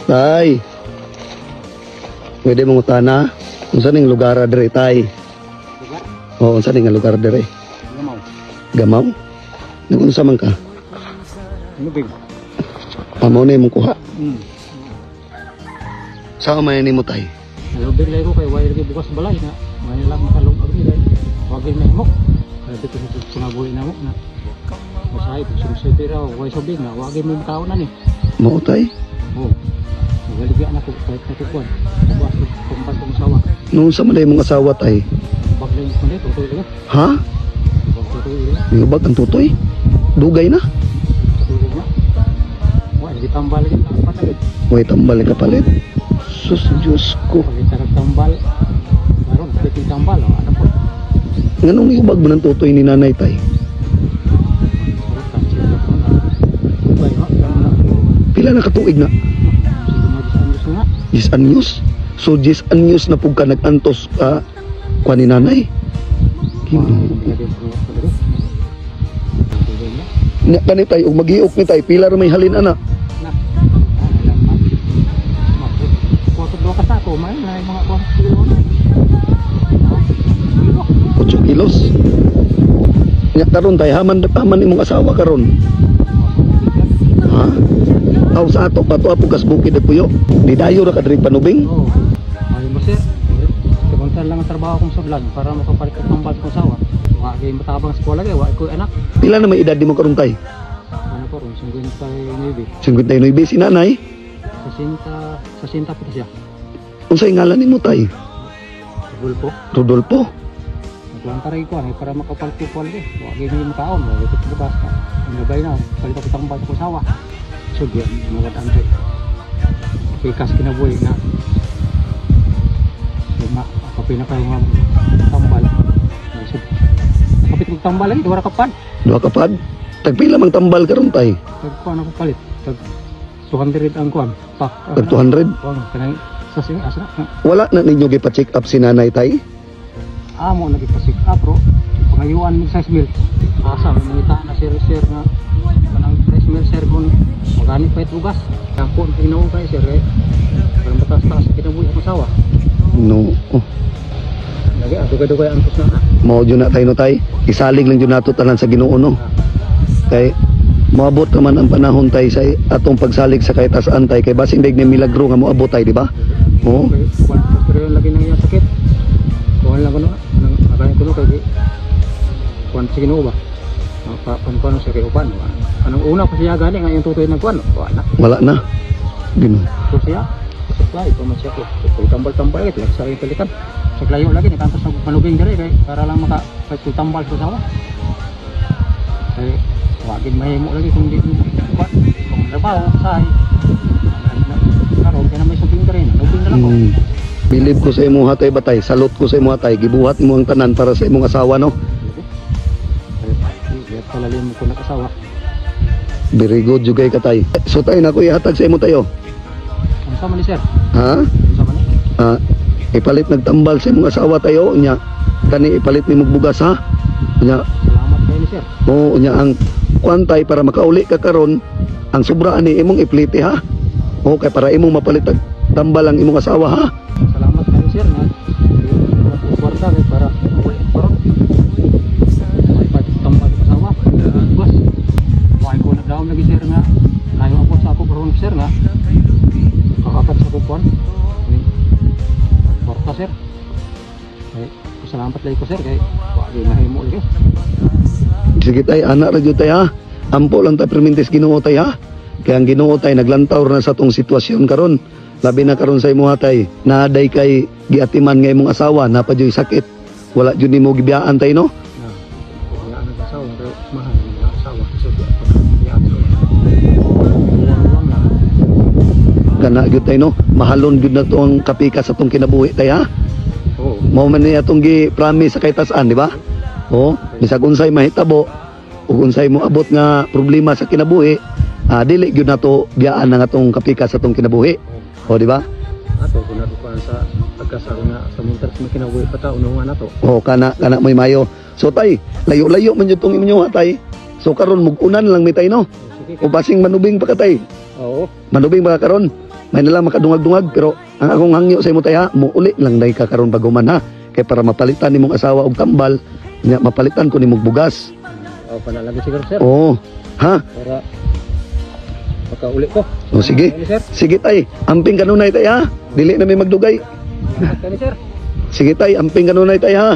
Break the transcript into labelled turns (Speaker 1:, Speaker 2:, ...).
Speaker 1: Tay. Pwede mong utana? Unsa ning lugar dire, tay?
Speaker 2: Lugar?
Speaker 1: Oo, unsa ning nga lugar dire?
Speaker 2: Gamaw.
Speaker 1: Gamaw? Nagunsa man ka?
Speaker 2: Lubig.
Speaker 1: Amo na imong kuha. Sa may nimo, tay?
Speaker 2: Lubig lang ko kay way lagi bukas balay na. May lang makalungag ni kay wag na himok. Kay dito sa pangabuhi na mo na. Usahay pag sumsay pera way subig na wag mo makaon na ni.
Speaker 1: Mao, tay?
Speaker 2: Oh. Nagaligi anak ko kahit natukuan. Bukas ko kumpan kong asawa.
Speaker 1: Nung sa man na imong asawa, tay?
Speaker 2: Bag lang ko dito tutoy lagi.
Speaker 1: Ha?
Speaker 2: Bag tutoy lagi.
Speaker 1: Niyubag ang tutoy? Dugay na?
Speaker 2: Tutoy na. Wa lagi tambal lagi tak patag.
Speaker 1: Way tambal ka palit. Sus, Diyos ko.
Speaker 2: Pagita tambal. Karon pwede tambal oh, ano po.
Speaker 1: Nganong niyubag mo ng tutoy ni nanay, tay?
Speaker 2: Sarap kan siya ko na. Dugay no.
Speaker 1: Pila na katuig na?
Speaker 2: Sige mo sa Diyos nga.
Speaker 1: 10 anyos. So 10 anyos na pug ka nag-antos ka kwa ni nanay. Ginoo. Nya kani, tay, ug magiok ni tay, pila ra may halin ana? 8 kilos. Nya karon, tay, haman haman imong asawa karon? Ha? Aw, sa ato pa to apo kas bukid na puyo. Di dayo ra ka diri panubing.
Speaker 2: Oo. Ay mo sir. Kabuntan lang ang trabaho kong sudlan para makapalit og tambal kong sawa. Wa kay matabang eskwela kay wa ko anak.
Speaker 1: Pila na may edad nimo karon, tay?
Speaker 2: Ano ko ron 59.
Speaker 1: 59 si nanay.
Speaker 2: 60 60 po siya.
Speaker 1: Unsay ngalan nimo, tay?
Speaker 2: Gulpo.
Speaker 1: Rodolfo.
Speaker 2: Naglantaray ko ano para makapalit ko kwal eh. Wa kay may makaon, wa kay bukas. Ang gabay na palit ako tambal kong sawa. So di mawad ang trip. Pikas kinabuhi na. Lima, kape na kayo nga tambal. So, kapit kong tambal lagi, duha ra ka pad.
Speaker 1: Duha ka pad. Tagpila mang tambal karon, tay?
Speaker 2: Tag kuan ako palit. Tag 200 ang kuan. Pak.
Speaker 1: Tag 200.
Speaker 2: Kuan kanang sa sing asa na.
Speaker 1: Wala na ninyo gipa-check up si nanay, tay?
Speaker 2: Amo nagipasik up bro. Pangayuan mig size mil. Asa may mangita na sir sir nga kanang rice mill sir kung magani pa bugas. Ako ang Ginoo kay sir eh. Parang batas-taas sa kinabuhi akong asawa.
Speaker 1: No. Oh.
Speaker 2: Lagi ah, dugay-dugay ang tos na.
Speaker 1: Mao jud na tayo no, tay. Isalig lang jud nato tanan sa Ginoo no. Kay moabot naman ang panahon, tay, sa atong pagsalig sa kahit asaan, tay, kay basing daig ni milagro nga moabot, tay, di ba? Oo.
Speaker 2: Okay, kuan pero yung lagi nang iyang sakit. Kuan lang ko no, nang nakain ko no kay kuan sa Ginoo ba. Pa pan kuan sa kay uban. Anong una pa siya gani nga yung tutoy nagkuan, wala na.
Speaker 1: Wala na. Ginoo.
Speaker 2: So siya supply pa man siya ko. Kung tambal-tambal lagi sa iyang palitan. Sa layo lagi nakantos sa panubing diri kay para lang maka kay tambal sa sawa. Kay wagin mahimo lagi kung di kuan kung trabaho say. Karon kay na may subing diri na nubing na lang ko.
Speaker 1: Bilib ko sa imong hatay batay, salot ko sa imong hatay, gibuhat mo ang tanan para sa imong asawa no.
Speaker 2: Kaya palalim mo ko nakasawa.
Speaker 1: Very good jugay ka, tay. So tay, nako ihatag sa imo tayo.
Speaker 2: Unsa man ni sir?
Speaker 1: Ha?
Speaker 2: Unsa man ni?
Speaker 1: Ah, ipalit nagtambal sa imong asawa tayo nya. Kani ipalit nimo bugas ha. Nya.
Speaker 2: Salamat kayo ni sir.
Speaker 1: Oo, nya ang kuan, tay, para makauli ka karon, ang sobra ani imong iplite ha. Okay, para imong mapalit ang tambal ang imong asawa ha.
Speaker 2: Salamat kayo sir nga. Kwarta kay para uli karon. May pagtambal sa asawa. Bugas. Wa ko na daw lagi sir nga. Layo ako sa ako karon sir nga. Kakapat sa kuan. Kwarta sir. Kay salamat lagi ko sir kay wa gyud mahimo lagi.
Speaker 1: Sige tay, ana ra jud tay ha. Ampo lang tay permintes Ginoo tay ha. Kaya ang Ginoo tay naglantaw na sa tong sitwasyon karon. Labi na karon sa imuha, tay. Naaday kay giatiman nga imong asawa, napa juy sakit. Wala jud nimo gibiyaan, tay no.
Speaker 2: Na. Kaya ang asawa pero mahal ang asawa. So pag na.
Speaker 1: Kana gyud tay no. Mahalon gyud na to ang kapika sa tong kinabuhi, tay ha.
Speaker 2: Oo.
Speaker 1: Mao man ni atong gi-promise sa kaytas-an, di ba? Oo, bisag unsay mahitabo ug unsay moabot nga problema sa kinabuhi, dili gyud nato biyaan ang atong kapika sa atong kinabuhi. O, di ba?
Speaker 2: Ato kung natukuan sa pagkasaro na sa muntas may kinabuhi pa ta unungan nato.
Speaker 1: O, kana kana may mayo. So tay, layo-layo man jud tong inyo ha, tay. So karon mug-unan lang mi, tay no.
Speaker 2: Sige
Speaker 1: O basing manubing pa ka, tay.
Speaker 2: Oo.
Speaker 1: Manubing ba ka karon? May nalang makadungag-dungag pero ang akong hangyo sa imo, tay, ha, muuli lang day ka karon baguman, ha. Kay para mapalitan nimong asawa og tambal, nya mapalitan ko nimong bugas.
Speaker 2: Oo, kana lagi siguro, sir.
Speaker 1: Oo. Ha?
Speaker 2: Para pagkauli ko.
Speaker 1: O sige.
Speaker 2: Ano, sir?
Speaker 1: Sige, tay, amping kanunay, tay, ha. Dili na may magdugay.
Speaker 2: Salamat kani, sir.
Speaker 1: Sige, tay, amping kanunay, tay, ha.